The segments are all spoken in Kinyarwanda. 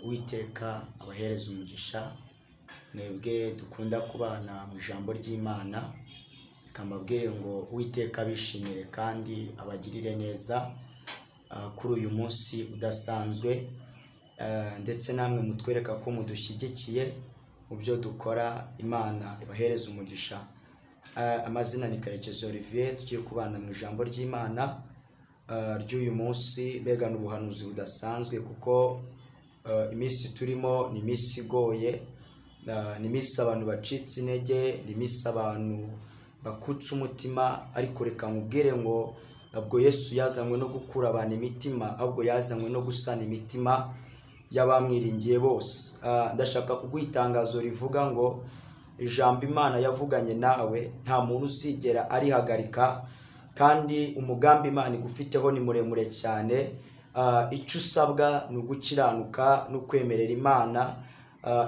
Uwiteka abahereza umugisha mwebwe dukunda kubana mu ijambo ry'Imana. Reka mbabwire ngo Uwiteka abishimire kandi abagirire neza kuri uyu munsi udasanzwe, ndetse namwe mutwereka ko mudushyigikiye mu byo dukora. Imana ibahereza umugisha. Amazina ni Karekezi Olivier, tugiye kubana mu ijambo ry'Imana ry'uyu munsi. Mbega n'ubuhanuzi budasanzwe, kuko iminsi turimo ni iminsi igoye, ni iminsi abantu bacitse intege, ni iminsi abantu bakutse umutima. Ariko reka nkubwire ngo ntabwo Yesu yazanywe no gukura abantu imitima, ahubwo yazanywe no gusana imitima y'abamwiringiye bose. Ndashaka kuguha itangazo rivuga ngo ijambo Imana yavuganye nawe nta muntu uzigera arihagarika, kandi umugambi Imana igufiteho ni muremure cyane. Icyo usabwa ni ugukiranuka no kwemerera Imana,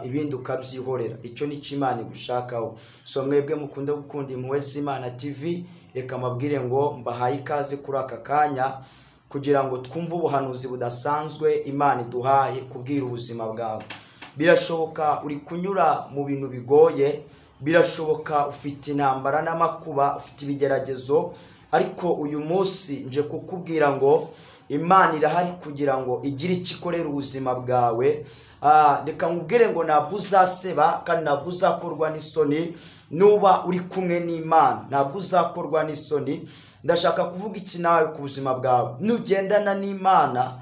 ibindi ukabyihorera. Icyo nicyo Imana igushakaho. So mwebwe mukunda gukunda Impuhwe z'Imana TV, reka mbabwire ngo mbahaye ikaze kuri aka kanya kugira ngo twumve ubuhanuzi budasanzwe Imana iduhaye kubwira ubuzima bwawe. Birashoboka uri kunyura mu bintu bigoye, birashoboka ufite intambara n'amakuba, ufite ibigeragezo, ariko uyu munsi nje kukubwira ngo Imana irahari kugira ngo igire icyo ikorera ubuzima bwawe. Reka nkubwire ngo ntabwo uzaseba kandi ntabwo uzakorwa n'isoni nuba uri kumwe n'Imana, ntabwo uzakorwa n'isoni. Ndashaka kuvuga iki nawe ku buzima bwawe. Nugendana n'Imana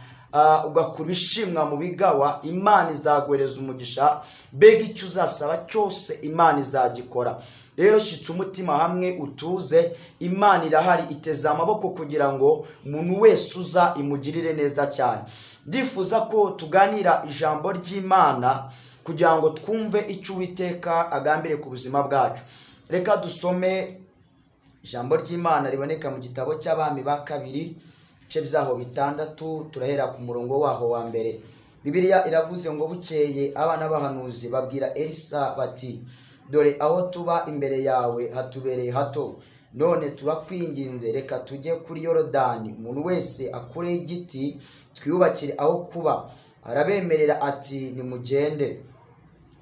ugakura ishimwa mu bigawa, Imana izaguhereza umugisha. Mbega icyo uzasaba cyose Imana izagikora. Rero shyitsa umutima hamwe utuze, Imana irahari iteze amaboko kugira ngo umuntu wese uza imugirire neza cyane. Ndifuza ko tuganira ijambo ry'Imana kugira ngo twumve icyo Uwiteka agambire ku buzima bwacu. Reka dusome ijambo ry'Imana riboneka mu gitabo cy'Abami ba kabiri, ibice byaho 6, turahera ku murongo waho wa mbere. Bibiliya iravuze ngo bukeye abana b'abahanuzi babwira Elisa bati, dore aho tuba imbere yawe hatubereye hato, none turakwinginze reka tujye kuri Yorodani, umuntu wese akure igiti twiyubakire aho kuba. Arabemerera ati nimugende.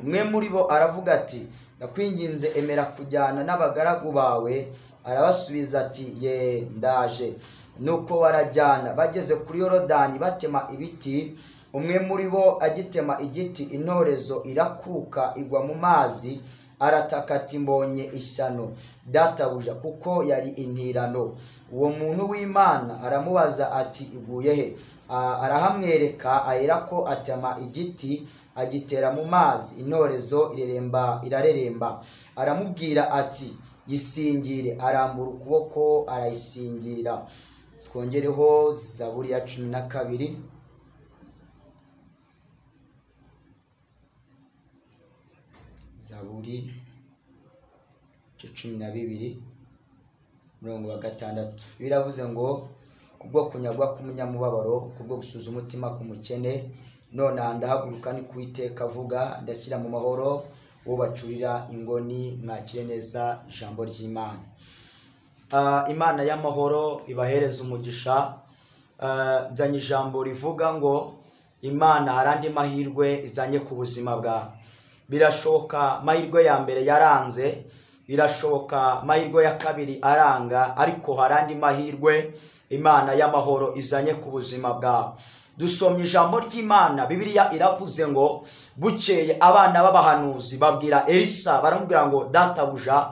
Umwe muri bo aravuga ati ndakwinginze emera kujyana n'abagaragu bawe. Arabasubiza ati ye ndaje. Nuko barajyana. Bageze kuri Yorodani batema ibiti, umwe muri bo agitema igiti intorezo irakuka igwa mu mazi. Arataka ati mbonye ishyano databuja, kuko yari intirano. Uwo muntu w'Imana aramubaza ati iguye he? Arahamwereka, aherako atema igiti agitera mu mazi, intorezo irareremba. Aramubwira ati yisingire. Arambura ukuboko arayisingira. Twongereho Zaburi ya 12. Zaburi 12 murongo wa 6. Biravuze ngo kubwo kunyagwa k'umunyamubabaro, kubwo gusuza umutima k'umukene, none ndahaguruka ni kuwiteka avuga, ndashyira mu mahoro uwo bacurira ingoni. Mwakire neza ijambo ry'Imana. Imana y'amahoro ibahereza umugisha. Nzanye ijambo rivuga ngo Imana hari andi mahirwe izanye ku buzima bwawe. Birashoboka amahirwe ya mbere yaranze, birashoboka amahirwe ya kabiri aranga, ariko hari andi mahirwe Imana y'amahoro izanye ku buzima bwawe. Dusomye ijambo ry'Imana, Bibiliya iravuze ngo bukeye abana b'abahanuzi babwira Elisa, baramubwira ngo databuja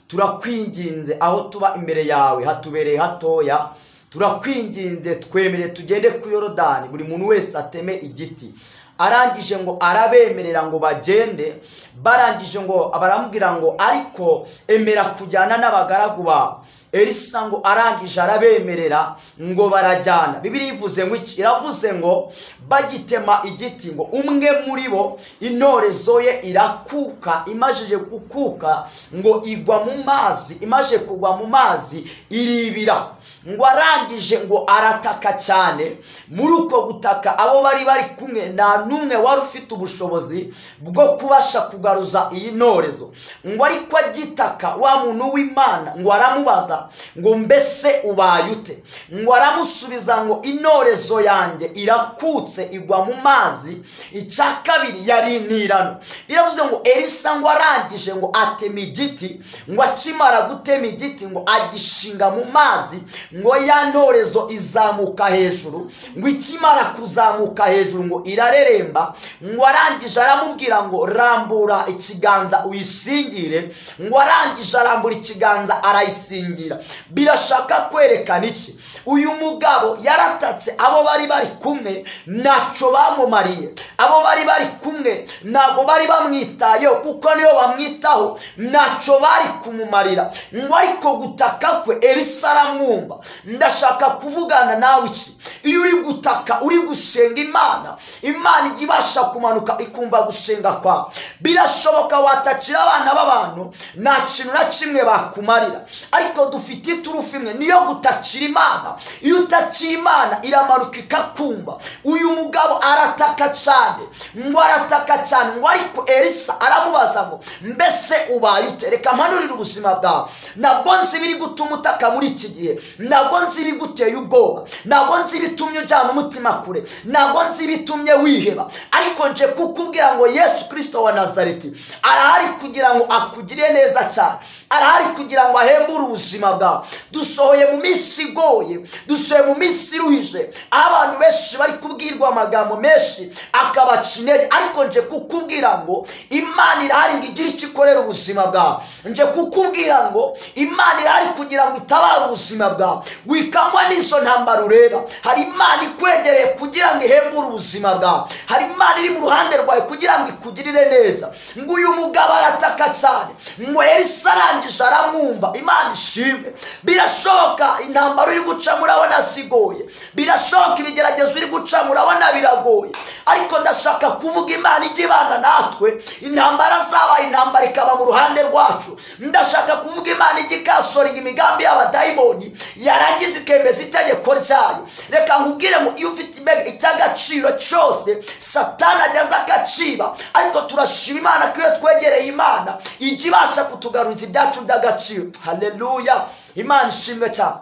turakwinginze aho tuba imbere yawe hatubereye hatoya, turakwinginze twemere tugende ku Yorodani, buri muntu wese ateme igiti. Arangije ngo arabemerera ngo bagende. Barangije ngo baramubwira ngo ariko emera kujyana n'abagaragu bawe. Elisa ngo arangije arabemerera ngo barajyana. Bibiliya ivuze ngo iki? Iravuze ngo bagitema igiti ngo umwe muri bo intorezo ye irakuka, imajije gukuka ngo igwa mu mazi, imaje kugwa mu mazi iribira. Ngo arangije ngo arataka cyane. Muri uko gutaka abo bari bari kumwe nta Nta n'umwe wari ufite ubushobozi bwo kubasha kugaruza iyi ntorezo. Ngo ariko agitaka wa muntu w'Imana ngo aramubaza ngo mbese ubaye ute? Ngo aramusubiza ngo intorezo yanjye irakutse igwa mu mazi. Icya kabiri yari intirano. Biravuze ngo Elisa ngo arangije ngo atema igiti, ngo akimara gutema igiti ngo agishinga mu mazi, ngo ya ntorezo izamuka hejuru, ngo ikimara kuzamuka hejuru ngo irareremba. Ngo arangije aramubwira ngo rambura ikiganza uyisingire, ngo arangije arambura ikiganza arayisingira. Birashaka kwerekana iki? Uyu mugabo yaratatse abo bari bari kumwe ntacyo bamumariye, abo bari bari kumwe ntabwo bari bamwitayeho, kuko niyo bamwitaho ntacyo bari kumumarira. Ngo ariko gutaka kwe Elisa aramwumva. Ndashaka kuvugana nawe iki? Iyo uri gutaka uri gusenga Imana, Imana ijya ibasha kumanuka ikumva gusenga kwawe. Birashoboka watakira abana b'abantu nta kintu na kimwe bakumarira, ariko dufite iturufu imwe niyo gutakira Imana. Iyo utakiye Imana iramanuka ikakumva. Uyu mugabo arataka cyane, ngo arataka cyane, ngo ariko Elisa aramubaza ngo mbese ubaye ute? Reka mpanurire ubuzima bwawe. Ntabwo nzi ibiri gutuma utaka muri iki gihe, ntabwo nzi ibiguteye ubwoba, ntabwo nzi ibitumye ujyana umutima kure, ntabwo nzi ibitumye wiheba, ariko nje kukubwira ngo Yesu Kristo wa Nazareti arahari kugira ngo akugire neza cyane, arahari kugira ngo ahembure ubuzima bwawe. Dusohoye mu minsi igoye, dusohoye mu minsi iruhije, aho abantu benshi bari kubwirwa amagambo menshi akabaca intege, ariko nje kukubwira ngo Imana irahari ngo igire icyo ikorera ubuzima bwawe. Nje kukubwira ngo Imana irahari kugira ngo itabare ubuzima bwawe. Wikangwa n'izo ntambara ureba, hari Imana ikwegereye kugira ngo ihembure ubuzima bwawe, hari Imana iri mu ruhande rwawe kugira ngo ikugirire neza. Ngo uyu mugabo arataka cyane, ngo Elisa arangije aramwumva. Imana ishimwe. Birashoboka intambara uri guca murabona sigoye, birashoboka ibigeragezo uri guca murabona biragoye, ariko ndashaka kuvuga Imana ijya ibana natwe. Intambara zabaye intambara ikaba mu ruhande rwacu. Ndashaka kuvuga Imana ijya ikasoringa imigambi y'abadayimoni, yarangiza ikemeza itegeko ryayo. Reka nkubwire ngo iyo ufite icy'agaciro cyose Satani ageza akaciba, ariko turashima Imana ko iyo twegereye Imana ijya ibasha kutugaruza ibyacu by'agaciro. Haleluya, Imana ishimwe cyane.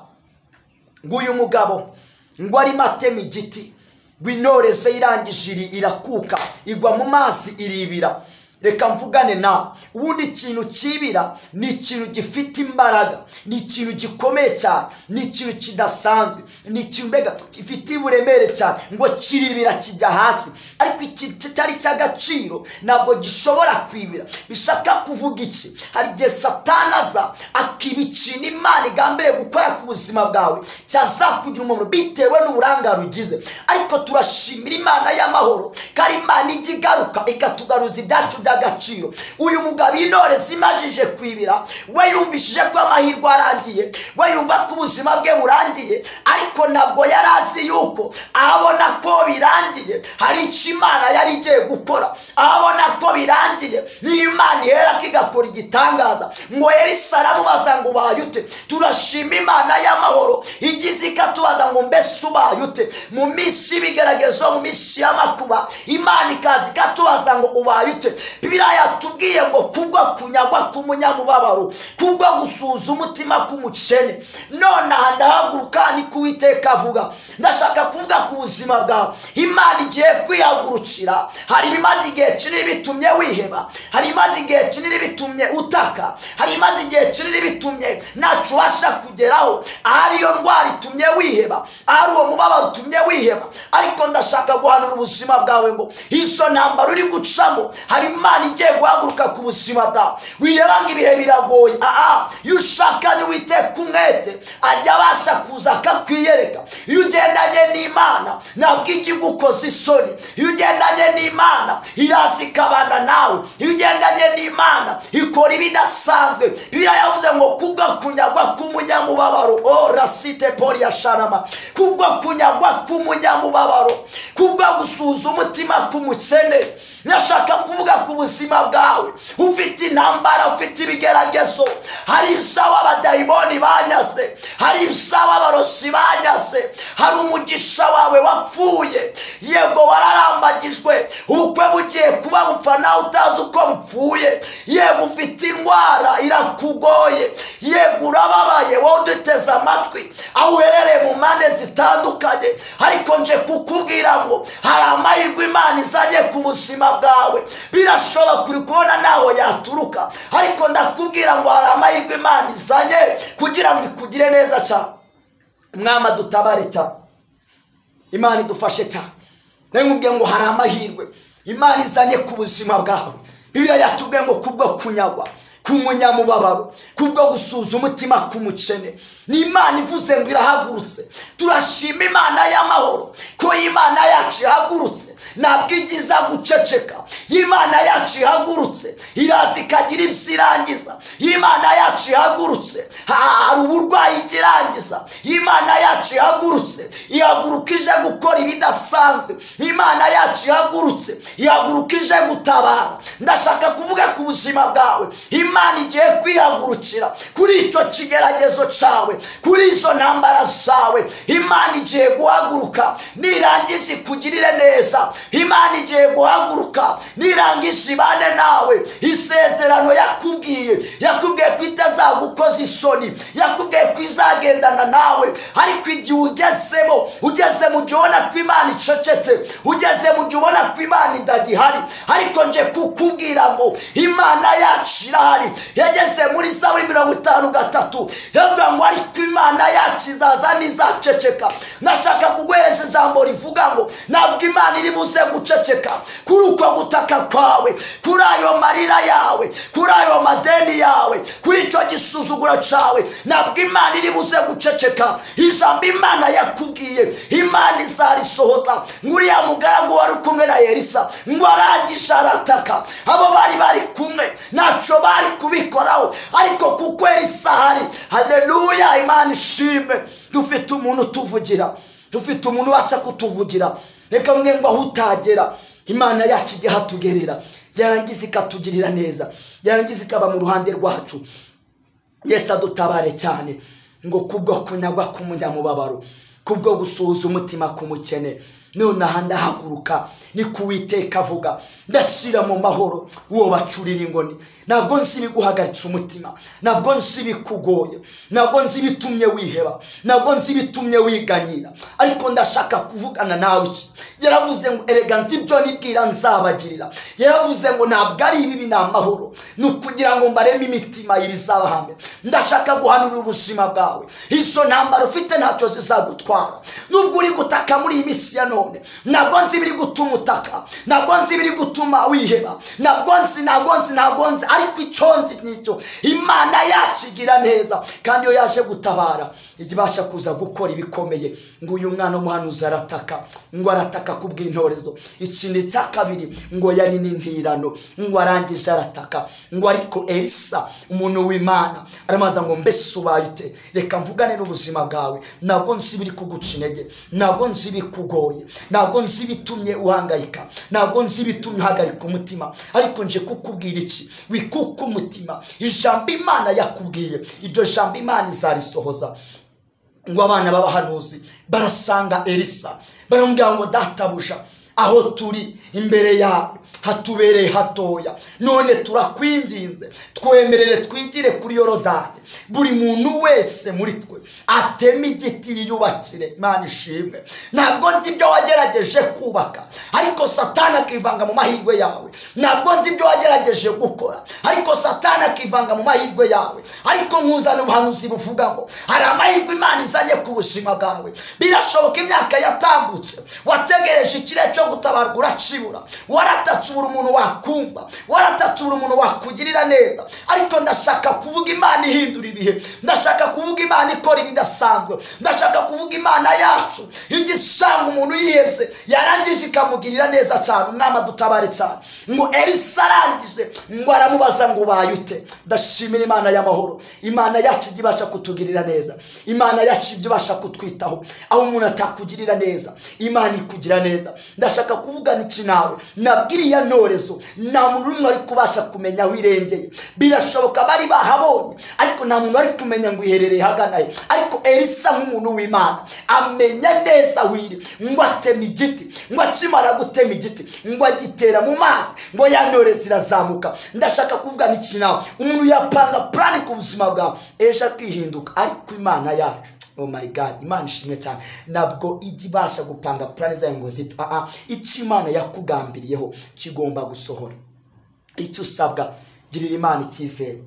Ngo uyu mugabo ngo arimo atema igiti, ngo intoreze irangije irakuka igwa mu mazi iribira. Reka mvugane nawe, ubundi ikintu kibira ni ikintu gifite imbaraga, ni ikintu gikomeye cyane, ni ikintu kidasanzwe, ni ikintu mbega gifite uburemere cyane, ngo kiribira kijya hasi. Ariko iki kitari cy'agaciro ntabwo gishobora kwibira. Bishaka kuvuga iki? Hari igihe Satani aza akiba ikintu Imana igambiriye gukora ku buzima bwawe cyazakugira umumaro bitewe n'uburangare ugize. Ariko turashimira Imana y'amahoro ko ari Imana ijya igaruka ikatugaruza ibyacu by'agaciro. Uyu mugabo intore zimajije kwibira, we yumvishije ko amahirwe arangiye, we yumva ko ubuzima bwe burangiye, ariko ntabwo yari azi yuko abona ko birangiye hari icyo Imana yari igiye gukora. Abona ko birangiye niyo Imana ihera igakora igitangaza. Ngo Elisa aramubaza ngo ubaye ute? Turashima Imana y'amahoro igize ikatubaza ngo mbese ubaye ute? Mu minsi y'ibigeragezo, mu minsi y'amakuba, Imana ikaza ikatubaza ngo ubaye ute? Bibiliya yatubwiye ngo kubwo kunyagwa k'umunyamubabaro, kubwo gusuza umutima k'umukene, none aha ndahaguruka ni ku Uwiteka avuga. Ndashaka kuvuga ku buzima bwawe. Imana igiye kwihagurukira. Hari ibimaze igihe kinini bitumye wiheba, hari ibimaze igihe kinini bitumye utaka, hari ibimaze igihe kinini bitumye ntacyo ubasha kugeraho, ahari iyo ndwara itumye wiheba, ahari uwo mubabaro utumye wiheba. Ariko ndashaka guhanura ubuzima bwawe ngo izo ntambara uri gucamo hari Imana igiye guhaguruka ku buzima bwawe. Wireba ngo ibihe biragoye, iyo ushakanye Uwiteka umwete ajya abasha kuza akakwiyereka. Iyo ugendanye n'Imana ntabwo ijya igukoza isoni. Iyo ugendanye n'Imana iraza ikabana nawe. Iyo ugendanye n'Imana ikora ibidasanzwe. Bibiliya yavuze ngo kubwo kunyagwa k'umunyamubabaro, o rasite pori ya sharama, kubwo kunyagwa k'umunyamubabaro, kubwo gusuza umutima k'umukene. Ndashaka kuvuga ku buzima bwawe. Ufite intambara, ufite ibigeragezo, hari ibyawe abadayimoni banyase, hari ibyawe abarosi banyase, hari umugisha wawe wapfuye, yego wararambagijwe, ubukwe bugiye kuba bupfa nawe utazi uko bupfuye, yego ufite indwara irakugoye, yego urababaye, wowe uduteze amatwi aho uherereye mu mpande zitandukanye, ariko nje kukubwira ngo hari amahirwe Imana izanye ku buzima bwawe. Birashoboka uri kubona naho yaturuka, ariko ndakubwira ngo hari amahirwe Imana izanye kugira ngo ikugire neza cyane. Umwami adutabare cyane, Imana idufashe cyane. Nawe nkubwiye ngo hari amahirwe Imana izanye ku buzima bwawe. Bibiliya yatubwiye ngo kubwo kunyagwa k'umunyamubabaro, kubwo gusuza umutima k'umukene, ni Imana ivuze ngo irahagurutse. Turashima Imana y'amahoro ko Imana yacu ihagurutse, ntabwo igiza guceceka. Imana yacu ihagurutse iraza ikagira ibyo irangiza. Imana yacu ihagurutse hari uburwayi ikirangiza. Imana yacu ihagurutse ihaguruka ije gukora ibidasanzwe. Imana yacu ihagurutse ihaguruka ije gutabara. Ndashaka kuvuga ku buzima bwawe, Imana igiye kwihagurukira kuri icyo kigeragezo cyawe, kuri izo ntambara zawe. Imana igiye guhaguruka nirangiza ikugirire neza. Imana igiye guhaguruka nirangiza ibane nawe. Isezerano yakubwiye, yakubwiye ko itazagukoza isoni, yakubwiye ko izagendana nawe. Ariko igihe ugezemo, ugeze mu gihe ubona ko Imana icecetse, ugeze mu gihe ubona ko Imana idagihari, ariko nje kukubwira ngo Imana yacu irahari. Yageze muri Zaburi 53 yavuga ngo ariko Imana yacu izaza ntizaceceka. Ndashaka kuguhereza ijambo rivuga ngo ntabwo Imana iri buze guceceka kuri uko gutaka kwawe, kuri ayo marira yawe, kuri ayo madeni yawe, kuri icyo gisuzuguro cyawe. Ntabwo Imana iri buze guceceka. Ijambo Imana yakubwiye Imana izarisohoza. Nguriya mugaragu wari kumwe na Elisa ngo arangije arataka, abo bari bari kumwe ntacyo bari kubikoraho, ariko kuko Elisa ahari. Haleluya, Imana ishimwe. Dufite umuntu utuvugira, dufite umuntu ubasha kutuvugira. Reka mwe ngo aho utagera Imana yacu ijye hatugerera, yarangiza ikatugirira neza, yarangiza ikaba mu ruhande rwacu. Yesu adutabare cyane. Ngo kubwo kunyagwa k'umunyamubabaro, kubwo gusuhuza umutima k'umukene, nonaha ndahaguruka ni ku Uwiteka avuga, ndashyira mu mahoro uwo bacurira ingoni. Ntabwo nzi ibiguhagaritse umutima, ntabwo nzi ibikugoye, ntabwo nzi ibitumye wiheba, ntabwo nzi ibitumye wiganyira, ariko ndashaka kuvugana nawe iki. Yaravuze ngo erega nzi ibyo nibwira nzabagirira. Yaravuze ngo ntabwo ari ibibi ni amahoro, ni ukugira ngo mbareme imitima ibizabahame. Ndashaka guhanura ubuzima bwawe. Izo ntambara ufite ntacyo zizagutwara. Nubwo uri gutaka muri iyi minsi ya none, ntabwo nzi ibiri gutuma utaka, ntabwo nzi ibiri gutuma wiheba, ntabwo nzi, ntabwo nzi, ntabwo nzi, ariko icyo nzi nicyo, Imana yacu igira neza, kandi iyo yaje gutabara ijya ibasha kuza gukora ibikomeye. Ngo uyu mwana w'umuhanuzi arataka, ngo arataka kubw'intorezo. Ikindi cya kabiri ngo yari n'intirano, ngo arangije arataka, ngo ariko Elisa umuntu w'Imana aramaza ngo mbese ubaye ute? Reka mvugane n'ubuzima bwawe. Ntabwo nzi ibiri kuguca intege, ntabwo nzi ibikugoye, ntabwo nzi ibitumye uhangayika, ntabwo nzi ibitumye uhagarika umutima, ariko nje kukubwira iki: wikuke umutima. Ijambo Imana yakubwiye, iryo jambo Imana izarisohoza. Ngo abana b'abahanuzi barasanga Elisa baramubwira ngo databuja, aho turi imbere yawe hatubereye hatoya, none turakwinginze twemerere twigire kuri Yorodani, buri muntu wese muri twe ateme igiti yiyubakire. Imana ishimwe. Ntabwo nzi ibyo wagerageje kubaka, ariko Satani akivanga mu mahirwe yawe. Ntabwo nzi ibyo wagerageje gukora, ariko Satani akivanga mu mahirwe yawe. Ariko nkuzana ubuhanuzi buvuga ngo hari amahirwe Imana izanye ku buzima bwawe. Birashoboka imyaka yatambutse wategereje ikirere cyo gutabarwa uracibura, waratatse ubura umuntu wakumva, waratatse ubura umuntu wakugirira neza. Ariko ndashaka kuvuga Imana ihindura ibihe, ndashaka kuvuga Imana ikora ibidasanzwe, ndashaka kuvuga Imana yacu igisanga umuntu yihebye yarangije ikamugirira neza cyane. Umwami adutabare cyane. Ngo Elisa arangije ngo aramubaza ngo ubaye ute? Ndashimira Imana y'amahoro. Imana yacu ijya ibasha kutugirira neza, Imana yacu ijya ibasha kutwitaho. Aho umuntu atakugirira neza, Imana ikugira neza. Ndashaka kuvugana iki nawe, nabwiriya Iriya ntorezo nta muntu n'umwe ari kubasha kumenya aho irengeye. Birashoboka bari bahabonye, ariko nta muntu ari kumenya ngo iherereye hagana he. Ariko Elisa nk'umuntu w'Imana amenya neza aho iri, ngo atema igiti, ngo akimara gutema igiti ngo agitera mu mazi, ngo ya ntorezo irazamuka. Ndashaka kuvuga n'iki nawe, umuntu yapanga plan ku buzima bwawe ejo akihinduka, ariko Imana yacu, oh my God, Imana ishimwe cyane, ntabwo ijya ibasha gupanga plan zayo ngo zipfe. Icyo Imana yakugambiriyeho kigomba gusohora. Icyo usabwa, girira Imana icyizere,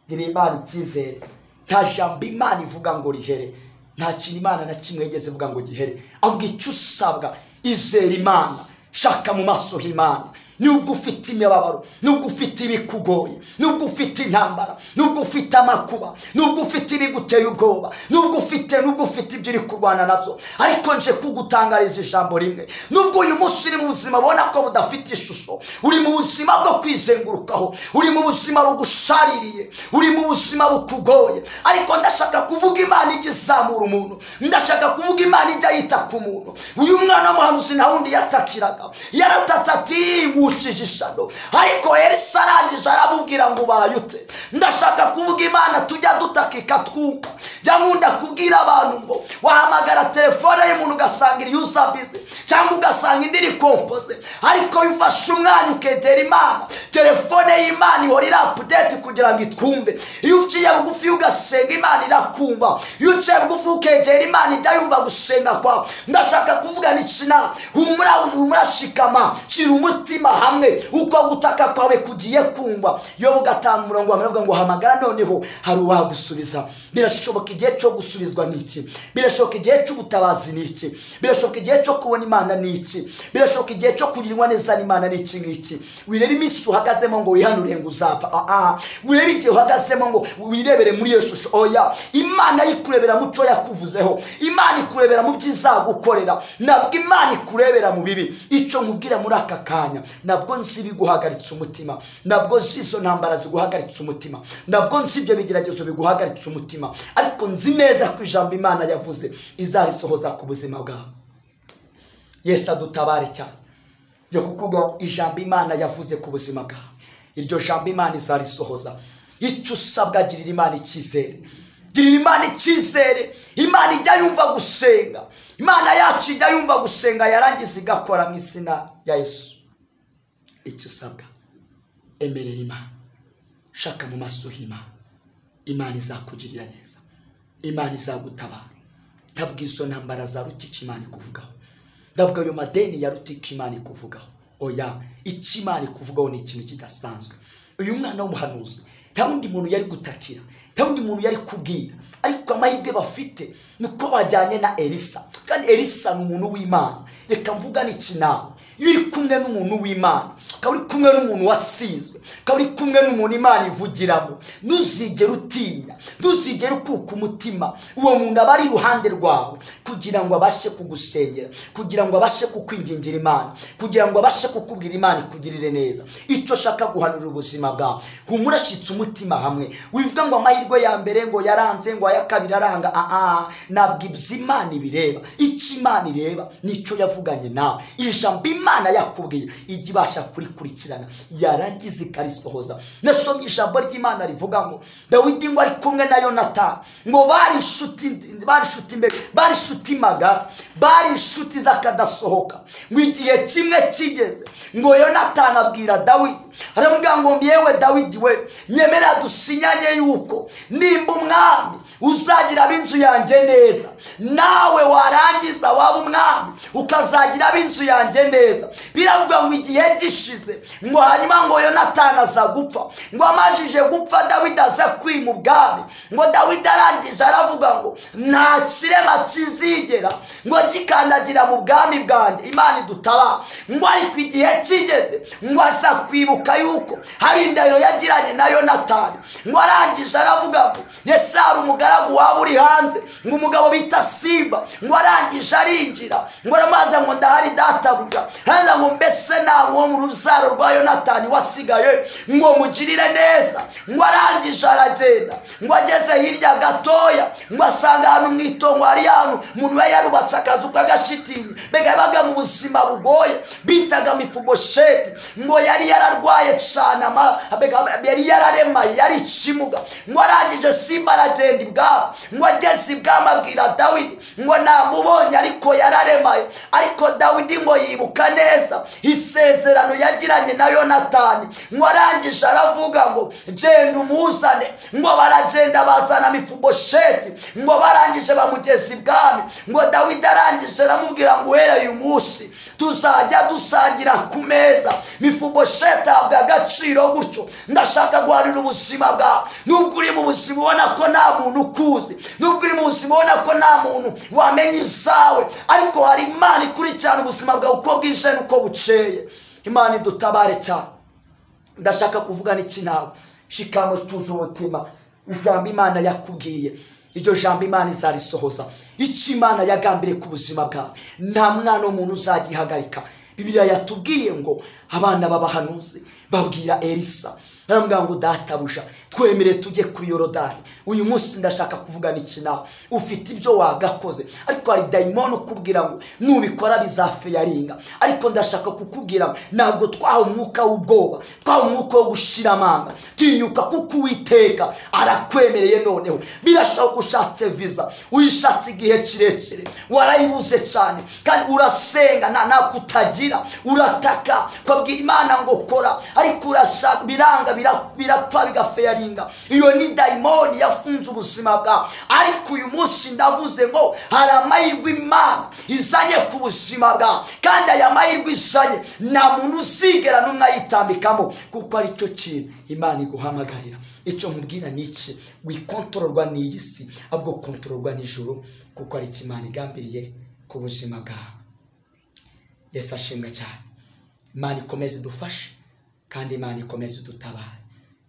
girira Imana icyizere. Nta jambo Imana ivuga ngo rihere, nta kintu Imana na kimwe yigeze ivuga ngo gihere. Ahubwo icyo usabwa, izera Imana, shaka mu maso h'Imana. Nubwo ufite imibabaro, nubwo ufite ibikugoye, nubwo ufite intambara, nubwo ufite amakuba, nubwo ufite ibiguteye ubwoba, nubwo ufite ibyo uri kurwana nabyo, ariko nje kugutangariza ijambo rimwe. Nubwo uyu munsi uri mu buzima ubona ko budafite ishusho, uri mu buzima bwo kwizengurukaho, uri mu buzima bugushaririye, uri mu buzima bukugoye, ariko ndashaka kuvuga Imana ijya izamura umuntu, ndashaka kuvuga Imana ijya yita ku muntu. Uyu mwana w'umuhanuzi nta wundi yatakiraga, yaratatse ati ishano, ariko Elisa arangije aramubwira ngo ubayute. Ndashaka kuvuga Imana tujya dutakika twumva. Jya nkunda kubwira abantu ngo wahamagara telefone y'umuntu ugasanga iri user busy, cyangwa ugasanga indi iri compose, ariko iyo ufashe umwanya ukegera Imana, telefone y'Imana ihora iri update kugira ngo itwumve. Iyo uciye bugufi ugasenga Imana irakumva, iyo uciye bugufi ukegera Imana ijya yumva gusenga kwawe. Ndashaka kuvuga n'ikina, humura humura, shikama, shira umutima hamwe, uko gutaka kwawe kugiye kumva. Yobu 5:1 aravuga ngo hamagara noneho hari uwagusubiza. Birashoboka igihe cyo gusubizwa n'iki, birashoboka igihe cy'ubutabazi n'iki, birashoboka igihe cyo kubona Imana n'iki, birashoboka igihe cyo kugirirwa neza n'Imana n'iki ngiki. Wirebe iminsi uhagazemo ngo wihanure ngo uzapfa, wirebe igihe uhagazemo ngo wirebere muri iyo shusho. Oya, Imana yikurebera mu cyo yakuvuzeho, Imana ikurebera mu byizagukorera, ntabwo Imana ikurebera mu bibi. Icyo nkubwira muri aka kanya, ntabwo nzi ibiguhagaritse umutima, ntabwo nzi izo ntambara ziguhagaritse umutima, ntabwo nzi ibyo bigeragezo biguhagaritse umutima, ariko nzi neza ko ijambo Imana yavuze izarisohoza ku buzima bwawe. Yesu adutabare cyane. Byo kukuga ijambo Imana yavuze ku buzima bwawe, iryo jambo Imana izarisohoza. Icyo usabwa, girira Imana icyizere, girira Imana icyizere. Imana ijya yumva gusenga, Imana yacu ijya yumva gusenga, yarangiza igakora mu izina rya Yesu. Icyo usabwa, emerera Imana, shaka mu maso h'Imana, Imana izakugirira neza, Imana izagutabara. Ntabwo izo ntambara za rutica Imana ikuvugaho, ntabwo ayo madeni ya rutica Imana ikuvugaho. Oya, icyo Imana ikuvugaho ni ikintu kidasanzwe. Uyu mwana w'umuhanuzi nta wundi muntu yari gutakira, nta wundi muntu yari kubwira, ariko amahirwe bafite niko bajyanye na Elisa. Kandi Elisa ni umuntu w'Imana. Reka mvuga n'iki nawe, iyo uri kumwe n'umuntu w'Imana, ukaba uri kumwe n'umuntu wasizwe, ukaba uri kumwe n'umuntu Imana ivugiramo, ntuzigere utinya, ntuzigere ukuka umutima. Uwo muntu aba ari iruhande rwawe kugira ngo abashe kugusengera, kugira ngo abashe kukwingingira Imana, kugira ngo abashe kukubwira Imana ikugirire neza. Icyo shaka guhanura ubuzima bwawe, humura, shitse umutima hamwe. Wivuga ngo amahirwe ya mbere ngo yaranze, ngo aya kabiri aranga. Ntabwo ibyo Imana ibireba. Icyo Imana ireba nicyo yavuganye nawe. Ijambo Imana yakubwiye ijya ibasha kurikurikirana, yarangiza ikarisohoza. Nasomye ijambo ry'Imana rivuga ngo Dawidi ngo ari kumwe na Yonatani, ngo bari inshuti, bari inshuti mbere, bari inshuti magara, bari inshuti z'akadasohoka. Ngo igihe kimwe kigeze, ngo Yonatani abwira Dawidi, aramubwira ngo yewe Dawidi we, nyemera dusinyanye yuko nimba umwami uzagira ab'inzu yanjye neza, nawe warangiza waba umwami ukazagira ab'inzu yanjye neza. Biravuga ngo igihe gishize, ngo hanyuma ngo Yonatani aza gupfa, ngo amajije gupfa Dawidi aza kwima ubwami. Ngo Dawidi arangije aravuga ngo nta kirema kizigera ngo gikandagira mu bwami bwanjye, Imana idutabara. Ngo ariko igihe kigeze ngo aza kwibuka yuko hari indahiro yagiranye na Yonatani. Ngo arangije aravuga ngo ese hari umugaragu waba uri hanze, ngo umugabo bita Simba. Ngo arangije arinjira, ngo aramaze ngo ndahari databuja, araza ngo mbese nawe wo mu rubyaro rubyaro rwa Yonatani wasigaye ngo mugirire neza. Ngo arangije aragenda, ngo ageze hirya gatoya ngo asanga ahantu mu itongo hari ahantu umuntu we yarubatse akazu k'agashitingi, mbega yabaga mu buzima bugoye, bitaga Mefibosheti. Ngo yari yararwaye cyane, yari yararemaye, yari ikimuga. Ngo arangije Simba aragenda ibwami, ngo ageze ibwami abwira Dawidi ngo namubonye ariko yararemaye. Ariko Dawidi ngo yibuka neza isezerano yagiranye na Yonatani. Ngo arangije aravuga ngo genda umuzane. Ngo baragenda bazana Mefibosheti, ngo barangije bamugeza ibwami. Ngo Dawidi arangije aramubwira ngo uhereye uyu munsi tuzajya dusangira ku meza. Mefibosheti ahabwa agaciro gutyo. Ndashaka guharira ubuzima bwawe. Nubwo uri mu buzima ubona ko nta muntu ukuzi, nubwo uri mu buzima ubona ko nta muntu wamenya ibyawe, ariko hari Imana ikurikirana ubuzima bwawe uko bwije n'uko bukeye. Imana idutabare cyane. Ndashaka kuvuga n'iki nawe, shikama tuzi umutima. Ijambo Imana yakubwiye, iryo jambo Imana izarisohoza. Icyo Imana yagambiriye ku buzima bwawe nta mwana w'umuntu uzagihagarika. Bibiliya yatubwiye ngo abana b'abahanuzi babwira Elisa, baramubwira ngo databuja twemere tujye kuri Yorodani. Uyu munsi ndashaka kuvuga n'iki nawe, ufite ibyo wagakoze ariko hari dayimoni ukubwira ngo nubikora bizafeyaringa. Ariko ndashaka kukubwira ntabwo twahawe umwuka w'ubwoba, twahawe umwuka wo gushira amanga. Tinyuka kuko Uwiteka arakwemereye. Noneho birashoboka ushatse visa, uyishatse igihe kirekire, warayibuze cyane, kandi urasenga nta kutagira, urataka ukabwira Imana ngo kora, ariko urashaka biranga, birapfa bigafeyaringa. Iyo ni dayimoni yafunze ubuzima bwawe. Ariko uyu munsi ndavuze ngo hari amahirwe Imana izanye ku buzima bwawe, kandi aya mahirwe izanye nta muntu uzigera n'umwe ayitambikamo, kuko ari cyo kintu Imana iguhamagarira. Icyo nkubwira ni iki: wikontororwa n'iyi si, ahubwo kontororwa n'ijuru, kuko ari cyo Imana igambiriye ku buzima bwawe. Yesu ashimwe cyane. Imana ikomeze idufashe, kandi Imana ikomeze idutabare,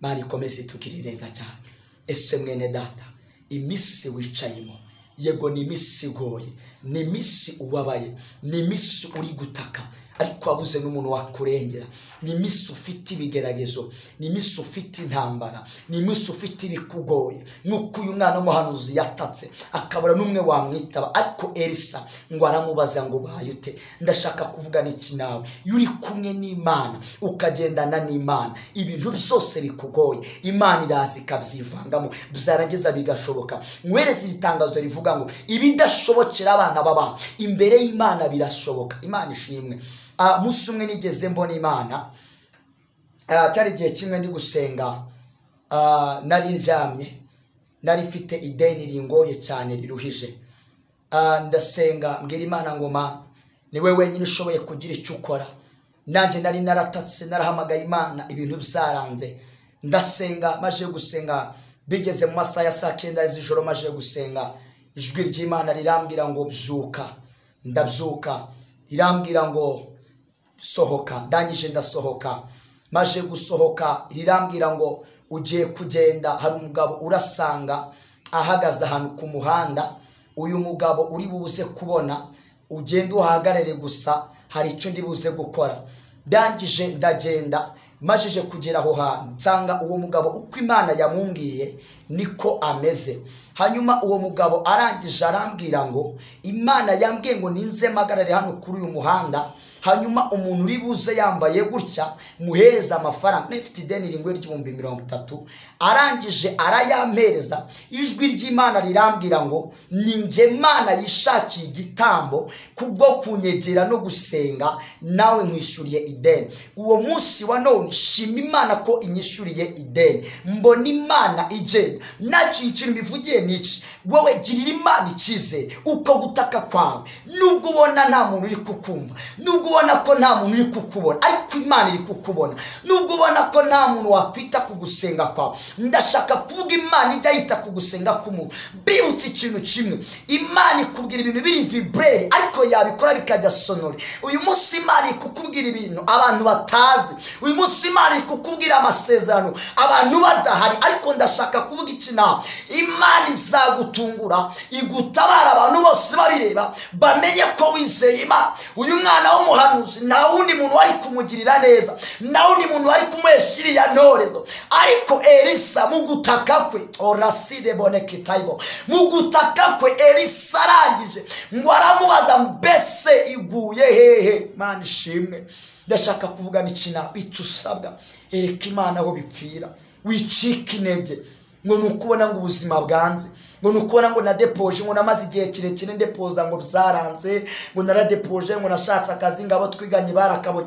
Imana ikomeze itugirire neza cyane. Ese mwene data, iminsi wicayemo, yego ni iminsi igoye, ni iminsi ubabaye, ni iminsi uri gutaka ariko wabuze n'umuntu wakurengera, ni iminsi ufite ibigeragezo, ni iminsi ufite intambara, ni iminsi ufite ibikugoye. Nuko uyu mwana w'umuhanuzi yatatse akabura n'umwe wamwitaba, ariko Elisa ngo aramubaza ngo ubaye ute? Ndashaka kuvuga n'iki nawe, iyo uri kumwe n'Imana ukagendana n'Imana, ibintu byose bikugoye Imana iraza ikabyivangamo, byarangiza bigashoboka. Nkwereze iri tangazo rivuga ngo ibidashobokera abana b'abantu imbere y'Imana birashoboka. Imana ishimwe. Umunsi umwe nigeze mbona Imana, cyari igihe kimwe ndi gusenga, nari ndyamye, nari mfite ideni ringoye cyane riruhije. Ndasenga mbwira Imana ngo ma ni we wenyine ushoboye kugira icyo ukora. Nanjye nari naratatse, narahamagaye Imana, ibintu byaranze. Ndasenga, maje gusenga bigeze mu masaha ya saa 9 z'ijoro, maje gusenga ijwi ry'Imana rirambwira ngo byuka. Ndabyuka, rirambwira ngo sohoka. Ndangije ndasohoka. Maje gusohoka rirambwira ngo ugiye kugenda, hari umugabo urasanga ahagaze ahantu ku muhanda, uyu mugabo uri buze kubona, ugenda uhagarare gusa, hari icyo ndi buze gukora. Ndangije ndagenda, majije kugera aho hantu nsanga uwo mugabo uko Imana yamumbwiye niko ameze. Hanyuma uwo mugabo arangije arambwira ngo Imana yambwiye ngo ninze magarare hano kuri uyu muhanda, hanyuma umuntu uri buze yambaye gutya muhereza amafaranga. Nifite ideni ringwe ry'ibihumbi 30. Arangije arayampereza. Ijwi ry'Imana rirambwira ngo ninjye Mana yishakiye igitambo kubwo kunyegera no gusenga, nawe nkwishyuriye ideni. Uwo munsi wa none shima Imana ko inyishyuriye ideni. Mbona Imana igenda. Nacyo ikintu mbivugiye niki, wowe girira Imana icyizere uko gutaka kwawe, nubwo ubona nta muntu uri kukumva, nubwo ubona ko nta muntu uri kukubona, ariko Imana iri kukubona. Nubwo ubona ko nta muntu wakwita ku gusenga kwawe, ndashaka kuvuga Imana ijya yita ku gusenga k'umuntu. Bibutse ikintu kimwe, Imana ikubwira ibintu biri vibrere ariko yabikora bikajya sonore. Uyu munsi Imana iri kukubwira ibintu abantu batazi, uyu munsi Imana iri kukubwira amasezerano abantu badahari, ariko ndashaka kuvuga iki nawe, Imana izagutungura igutabara abantu bose babireba, bamenye ko wizeye Imana. Uyu mwana w'umuhanuzi muhanuzi, nta wundi muntu wari kumugirira neza, nta wundi muntu wari kumuhesha iriya ntorezo. Ariko Elisa mu gutaka kwe, oraside bonekitayibo, mu gutaka kwe Elisa arangije ngo aramubaza mbese iguye hehe? Imana ishimwe. Ndashaka kuvuga n'ikina icyo usabwa, ereka Imana aho bipfira, wicika intege ngo ni ukubona ngo ubuzima bwanze, ngo ni ukubona ngo nadepoje, ngo namaze igihe kirekire ndepoza ngo byaranze, ngo naradepoje, ngo nashatse akazi, ngo abo twiganye barakabonye.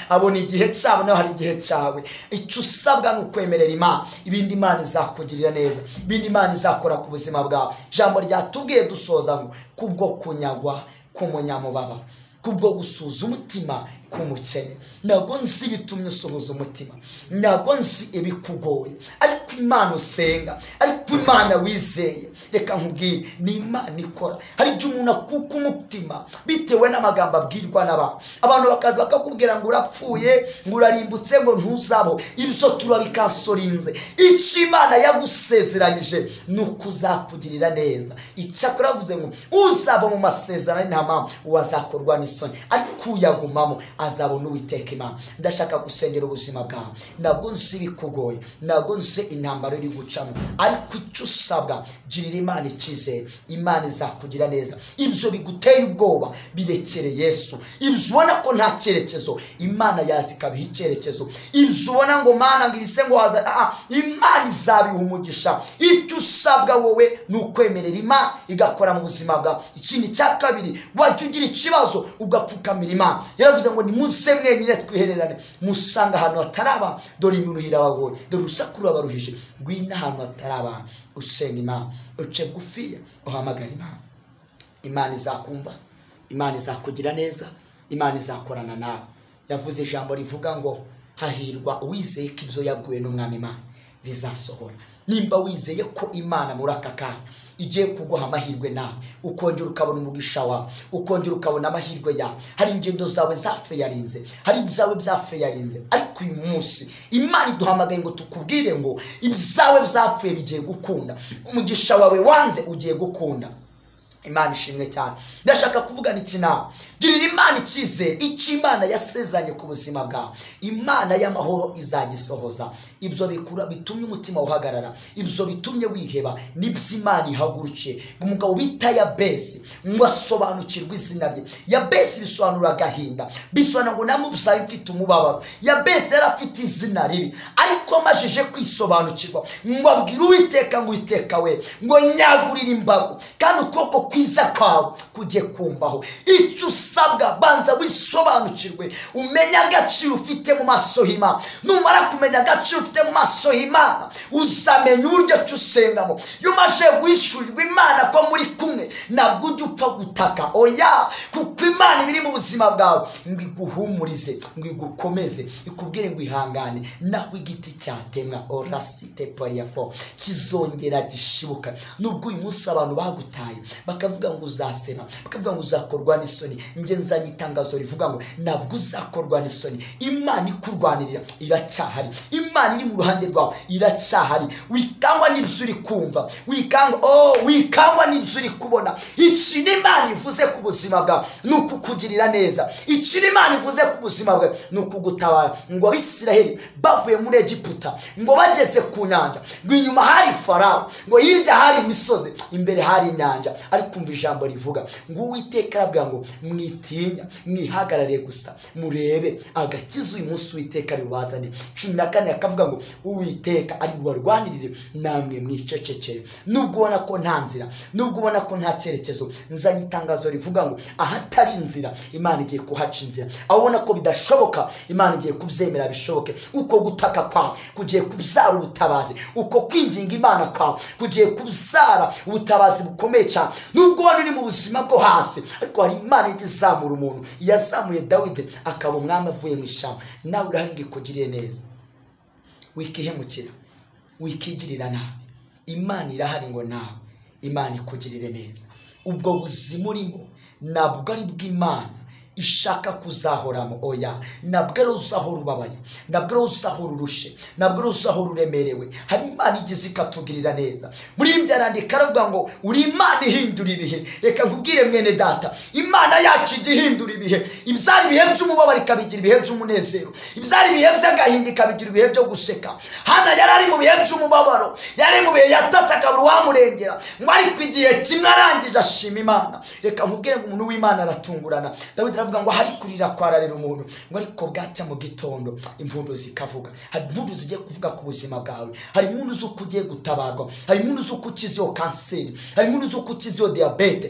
Abona igihe cyabo, nawe hari igihe cyawe. Icyo usabwa ni ukwemerera Imana, ibindi Imana izakugirira neza, ibindi Imana izakora ku buzima bwawe. Ijambo ryatubwiye dusoza ngo kubwo kunyagwa k'umunyamubabaro, kubwo gusuza umutima k'umukene. Ntabwo nzi ibitumye usuhuza umutima, ntabwo nzi ibikugoye, ariko Imana usenga, ariko Imana wizeye, reka nkubwire, ni Imana ikora. Hari igihe umuntu akuka umutima bitewe n'amagambo abwirwa n'abantu, abantu bakaza bakakubwira ngo urapfuye, ngo urarimbutse, ngo ntuzabo. Ibyo turabikansorinze. Icyo Imana yagusezeranyije ni uko uzakugirira neza. Icyakora avuze ngo uzaba mu masezerano nta mpamvu uwazakorwa n'isoni, ariko uyagumamo azabona Uwiteka Imana. Ndashaka gusengera ubuzima bwawe. Ntabwo nzi ibikugoye, ntabwo nzi intambara iri gucamo, ariko icyo usabwa, girira Imana icyizere, Imana izakugira neza. Ibyo biguteye ubwoba birekere Yesu. Ibyo ubona ko nta cyerekezo, Imana yazi ikabiha icyerekezo. Ibyo ubona ngo Mana ngo ibise ngo waza, Imana izabiha umugisha. Icyo usabwa wowe ni ukwemerera Imana igakora mu buzima bwawe. Ikindi cya kabiri, wajya ugira ikibazo ugapfukamira Imana. Yaravuze ngo nimuze mwenyine twihererane, musanga ahantu hataraba, dore imiruho irabagoye, dore urusaku rurabaruhije. Ngwino ahantu hataraba, usenga Imana, uce bugufiya, uhamagara Imana. Imana izakumva, Imana izakugira neza, Imana izakorana nawe. Yavuze ijambo rivuga ngo hahirwa uwizeye ko ibyo yabwiwe n'Umwami Imana bizasohora. Nimba wizeye ko Imana muri aka kanya igiye kuguha amahirwe nawe, ukongera ukabona umugisha wawe, ukongera ukabona amahirwe yawe, hari ingendo zawe zafeyarinze, hari ibyawe byafeyarinze, ariko uyu munsi Imana iduhamagaye ngo tukubwire ngo ibyawe byapfuye bigiye gukunda, umugisha wawe wanze ugiye gukunda. Imana ishimwe cyane. Ndashaka kuvugana iki nawe. Girira Imana icyizere, icyo Imana yasezeranye ku buzima bwawe, Imana y'amahoro izagisohoza. Ibyo bikura bitumye umutima uhagarara, ibyo bitumye wiheba, nibyo Imana ihagurukiye. Umugabo bita Yabesi ngo asobanukirwe izina rye. Yabesi bisobanura agahinda, bisobanura ngo namubyaye mfite umubabaro. Yabesi yari afite izina ribi, ariko amajije kwisobanukirwa ngo abwire Uwiteka ngo Uwiteka we, ngo nyagurire imbago, kandi ukuboko kwiza kwawe kujye kumbaho. Icyo usabwa, banza wisobanukirwe, umenye agaciro ufite mu maso y'Imana. Numara kumenya agaciro ufite mu maso y'Imana, uzamenya uburyo usengamo. Iyo umaze guhishurirwa Imana ko muri kumwe, ntabwo ujya upfa gutaka, oya, kuko Imana ibiri mu buzima bwawe ngo iguhumurize, ngo igukomeze, ikubwire ngo ihangane. Naho igiti cyatemwa, orasite pariafo, kizongera gishibuka. Nubwo uyu munsi abantu bagutaye bakavuga ngo uzasema, bakavuga ngo uzakorwa n'isoni, njye nzanye itangazo rivuga ngo ntabwo uzakorwa n'isoni. Imana ikurwanirira iracyahari, Imana iri mu ruhande rwawe iracyahari. Wikangwa n'ibyo uri kumva, wikangwa n'ibyo uri kubona. Ikintu Imana ivuze ku buzima bwawe ni ukukugirira neza. Ikintu Imana ivuze ku buzima bwawe ni ukugutabara. Ngo Abisiraheli bavuye muri Egiputa, ngo bageze ku nyanja, ngo inyuma hari Farawo, ngo hirya hari imisozi, imbere hari inyanja. Ariko umva ijambo rivuga ngo Uwiteka arabwira ngo mwitinya, mwihagarare gusa, murebe agakiza uyu munsi Uwiteka ribazane. 14 akavuga ngo Uwiteka ari bubarwanirire, namwe mwicecekere. Nubwo ubona ko nta nzira, nubwo ubona ko nta cyerekezo, nzanye itangazo rivuga ngo ahatari inzira Imana igiye kuhaca inzira. Aho ubona ko bidashoboka, Imana igiye kubyemera bishoboke. Uko gutaka kwawe kugiye kubyara ubutabazi, uko kwinginga Imana kwawe kugiye kubyara ubutabazi bukomeye cyane. Nubwo ubona uri mu buzima bwo hasi, ariko hari Imana ijya izamura umuntu. Yazamuye Dawidi akaba umwami avuye mu ishyamba. Nawe urahari ngo ikugirire neza. Wikihemukira, wikigirira nabi. Imana irahari ngo nawe Imana ikugirire neza. Ubwo buzima urimo ntabwo ari bw'Imana ishaka kuzahoramo. Oya, ntabwo ari uzahora ubabaye, ntabwo ari uzahora urushe, ntabwo ari uzahora uremerewe. Hari Imana igize ikatugirira neza. Muri ibyo arandika aravuga ngo uri Imana ihindura ibihe. Reka nkubwire mwene data, Imana yacu ijya ihindura ibihe. Ibyari ibihe by'umubabaro ikabigira ibihe by'umunezero, ibyari ibihe by'agahinda ikabigira ibihe byo guseka. Hana yari ari mu bihe by'umubabaro, yari mu bihe yatatse akabura uwamurengera, ngo ariko igihe kimwe arangije ashima Imana. Reka nkubwire ngo umuntu w'Imana aratungurana. Dawidi aravuga ngo hari kurira kwararira umuntu, ngo ariko bwacya mu gitondo impundu zikavuga. Hari impundu zigiye kuvuga ku buzima bwawe, hari impundu z'uko ugiye gutabarwa, hari impundu z'uko ukize iyo kanseri, hari impundu z'uko ukize iyo diyabete,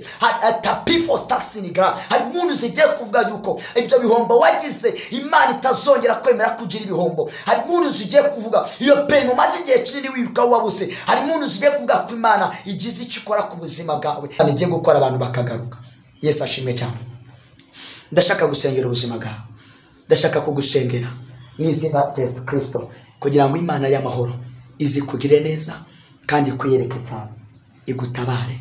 hari impundu zigiye kuvuga yuko ibyo bihombo wagize Imana itazongera kwemera kugira ibihombo. Hari impundu zigiye kuvuga iyo peni umaze igihe kinini wiruka wabuze. Hari impundu zigiye kuvuga ko Imana igize icyo ikora ku buzima bwawe, igiye gukora abantu bakagaruka. Yesu ashimwe cyane. Ndashaka gusengera ubuzima bwawe, ndashaka kugusengera mu izina rya Yesu Kristo, kugira ngo Imana y'amahoro izikugire neza kandi ikwiyereke cyane, igutabare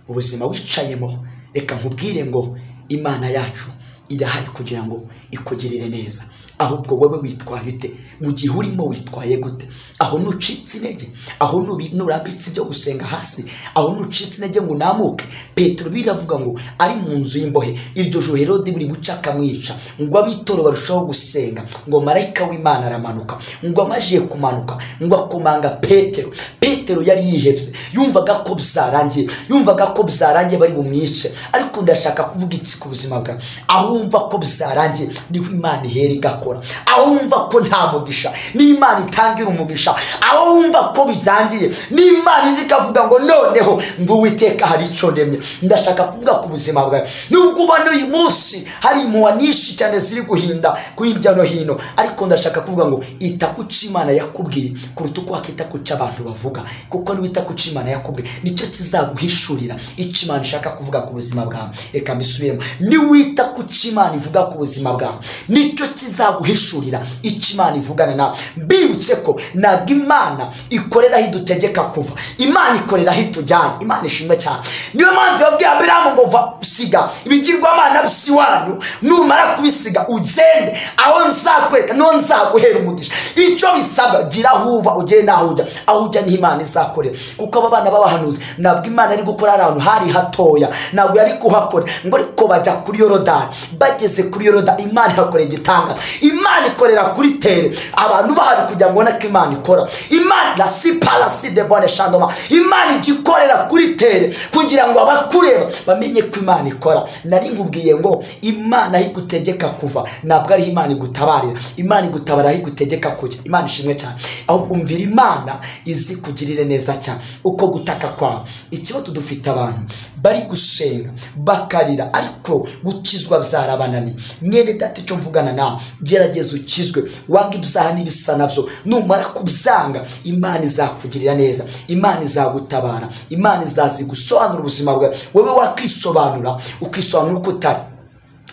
ubuzima wicayemo. Reka nkubwire ngo Imana yacu irahari kugira ngo ikugirire neza. Ahubwo wowe witwaye ute mu gihe urimo? Witwaye gute? Aho nucitse intege, aho nurambitse ibyo gusenga hasi, aho nucitse intege ngo unamuke. Petero biravuga ngo ari mu nzu y'imbohe iryo joro Herode buri buca akamwica, ngo abitoro barushaho gusenga, ngo marayika w'Imana aramanuka, ngo amajiye kumanuka ngo akomanga Petero. Petero yari yihebye, yumvaga ko byarangiye, yumvaga ko byarangiye bari bumwice. Ariko ndashaka kuvuga iki ku buzima bwawe? Aho wumva ko byarangiye niho Imana ihera igakora. Aho wumva ko nta mugisha ni Imana itangira umugisha. Aho wumva ko bitangiye ni Imana iza ikavuga ngo noneho ngo Uwiteka hari icyo ndemye. Ndashaka kuvuga ku buzima bwawe, nubwo ubona uyu munsi hari impuha nyinshi cyane ziri guhinda ku hirya no hino, ariko ndashaka kuvuga ngo ita ku cyo Imana yakubwiye kuruta uko wakita ku cyo abantu bavuga, kuko niwita ku cyo Imana yakubwiye nicyo kizaguhishurira icyo Imana ishaka kuvuga ku buzima bwawe. Reka mbisubiremo, niwita ku cyo Imana ivuga ku buzima bwawe nicyo kizaguhishurira icyo Imana ivugana nawe. Mbibutse ko ntabwo Imana ikorera aho idutegeka kuva, Imana ikorera aho itujyana. Imana ishimwe cyane. Niyo mpamvu yabwiye Aburahamu ngo va usiga ibigirwamana by'iwanyu, numara kubisiga ugende aho nzakwereka niho nzaguhera umugisha. Icyo bisaba, gira aho uva ugere n'aho ujya. Aho ujya niho Imana izakorera. Kuko aba bana b'abahanuzi ntabwo Imana ari gukora ahantu hari hatoya, ntabwo yari kuhakora, ngo ariko bajya kuri Yorodani. Bageze kuri Yorodani Imana ihakorera igitangaza. Imana ikorera kuri tere abantu bahari kugira ngo ubone ko Imana ikora. Imana la si palasi de bonne chandoma, Imana igikorera kuri tere kugira ngo abakureba bamenye ko Imana ikora. Nari nkubwiye ngo Imana igutegeka kuva ntabwo ari Imana igutabarira, Imana igutabara aho igutegeka kujya. Imana ishimwe cyane. Aho umvira Imana izi kugirire neza cyane uko gutaka kwawe. Ikibazo dufite abantu bari gusenga bakarira ariko gukizwa byarabananiye. Mwene data icyo mvugana nawe, gerageza ukizwe, wanga ibyaha n'ibisa nabyo. Numara kubyanga Imana izakugirira neza, Imana izagutabara, Imana izazigusobanura ubuzima bwawe. Wowe wakisobanura ukisobanura uko utari.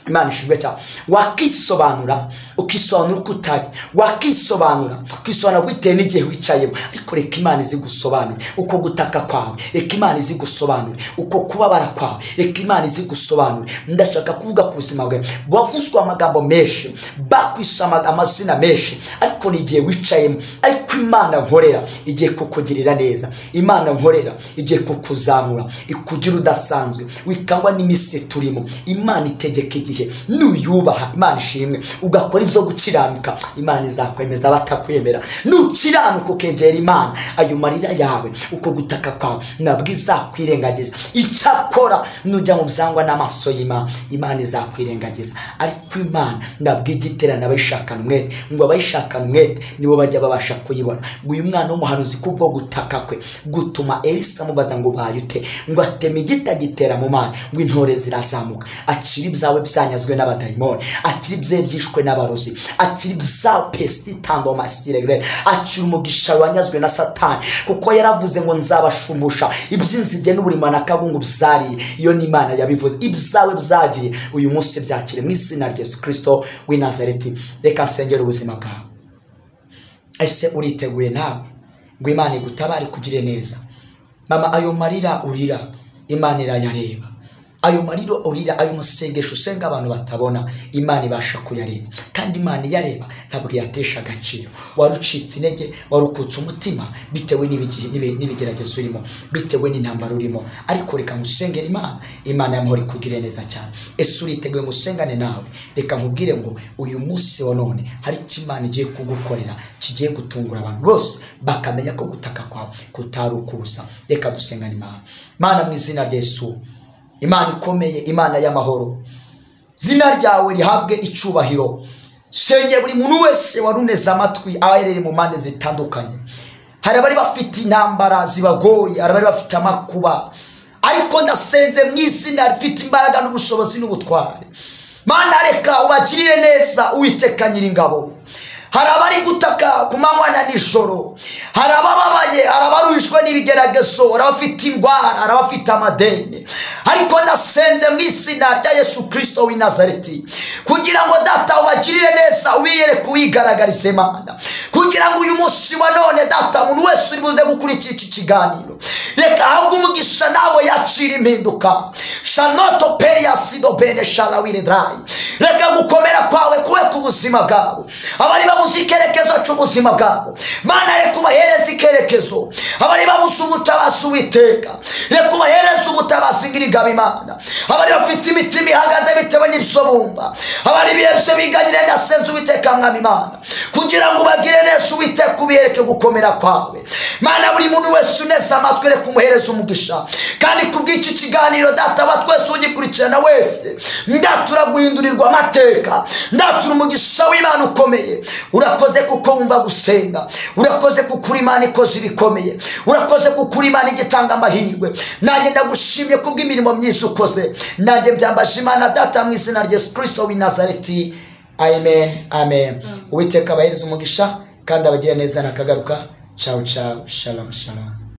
Imana ishimwe cyane. Wakisobanura ukisobanura uko utari, wakisobanura ukisobanura bitewe n'igihe wicayemo. Ariko reka Imana izigusobanure uko gutaka kwawe, reka Imana izigusobanure uko kubabara kwawe, reka Imana izigusobanure. Ndashaka kuvuga ku buzima bwawe. Bavuzwe amagambo menshi, bakwisa amazina menshi, ariko ni igihe wicayemo. Ariko Imana nkorera igiye kukugirira neza, Imana nkorera igiye kukuzamura, ikugira udasanzwe, wikangwa n'iminsi turimo. Imana itegeka igihe, nuyubaha Imana ishimwe, ugakora ibyo gukiranuka, Imana izakwemeza batakwemera. Nukiranuka ukegera Imana, ayo marira yawe uko gutaka kwawe nabwo izakwirengagiza. Icyakora nujya mu byangwa n'amaso y'Imana, Imana izakwirengagiza. Ariko Imana nabwo igiterana abayishakana umwete, ngo abayishakana umwete nibo bajya babasha kuyibona. Ngo uyu mwana w'umuhanuzi kubwo gutaka kwe gutuma Elisa amubaza ngo bayute, ngo atema igiti agitera mu mazi, ngo intore zirazamuka. Akira ibyawe byanyazwe n'abadayimoni, akira ibye byishwe n'abarozi, akira ibya pesti tando masiregre, akira umugisha wanyazwe na Satani, kuko yaravuze ngo nzabashumbusha iby'inzige n'uburimana kabungu byariye. Iyo ni Imana yabivuze. Ibyawe byagiye uyu munsi byakire mu izina rya Yesu Kristo w'i Nazareti. Reka nsengere ubuzima bwawe. Ese uriteguye nawe ngo Imana igutabare kugire neza? Mama, ayo marira urira Imana irayareba, Ayo mariro urira, ayo masengesho usenga abantu batabona, Imana ibasha kuyareba, kandi Imana iyareba ntabwo yatesha agaciro. Warucitse intege, warukutse umutima bitewe n'ibigeragezo urimo, bitewe n'intambara urimo, ariko reka ngusengere Imana, Imana y'amahoro ikugire neza cyane. Ese uriteguye ngusengane nawe? Reka nkubwire ngo uyu munsi wa none hari icyo Imana igiye kugukorera kigiye gutungura abantu bose bakamenya ko gutaka kwawe kutari ukubusa. Reka dusengane Imana. Mana, mu izina rya Yesu, Imana ikomeye, Imana y'amahoro, zina ryawe rihabwe icyubahiro. Sengeye buri muntu wese waruneze amatwi aherereye mu mpande zitandukanye. Hari abari bafite intambara zibagoye, hari abari bafite amakuba, ariko ndasenze mu izina rifite imbaraga n'ubushobozi n'ubutware. Mana, reka ubagirire neza, Uwiteka Nyiringabo. Hari abari gutaka ku manywa na nijoro, hari abababaye, hari abaruhijwe n'ibigeragezo, hari abafite indwara, hari abafite amadeni, ariko ndasenze mu izina rya Yesu Kristo w'i Nazareti kugira ngo Data ubagirire neza, ubiyereke, uwigaragarize Mana, kugira ngo uyu munsi wa none Data umuntu wese uri buze gukurikira iki kiganiro reka ahabwe umugisha nawe yakira impinduka. Shanoto periasido bene shalawire drai. Reka gukomera kwawe kube ku buzima bwabo, abari babuze ikerekezo cy'ubuzima bwabo, Mana reka ubahereze ikerekezo. Abari babuze ubutabazi, Uwiteka reka ubahereze ubutabazi ngirigaba Imana. Abari bafite imitima ihagaze bitewe n'ibyo bumva, abari bihebye biganyire, ndasenze Uwiteka Mwami Imana kugira ngo ubagire neza, Uwiteka ubiyereke gukomera kwawe. Mana, buri muntu wese uneze amatwi reka umuhereze umugisha, kandi kubw'iki kiganiro Data wa twese ugikurikirana wese ndatura guhindurirwa amateka, ndatura umugisha w'Imana ukomeye. Urakoze kuko wumva gusenga, urakoze kuko uri Imana ikoze ibikomeye, urakoze kuko uri Imana igitanga amahirwe. Nanjye ndagushimye kubw'imirimo myiza ukoze, nanjye mbyambaje Imana Data mu izina rya Yesu Kristo w'i Nazareti. Amen, amen. Uwiteka abahereze umugisha kandi abagire neza. Nakagaruka. Ciao ciao, shalom shalom.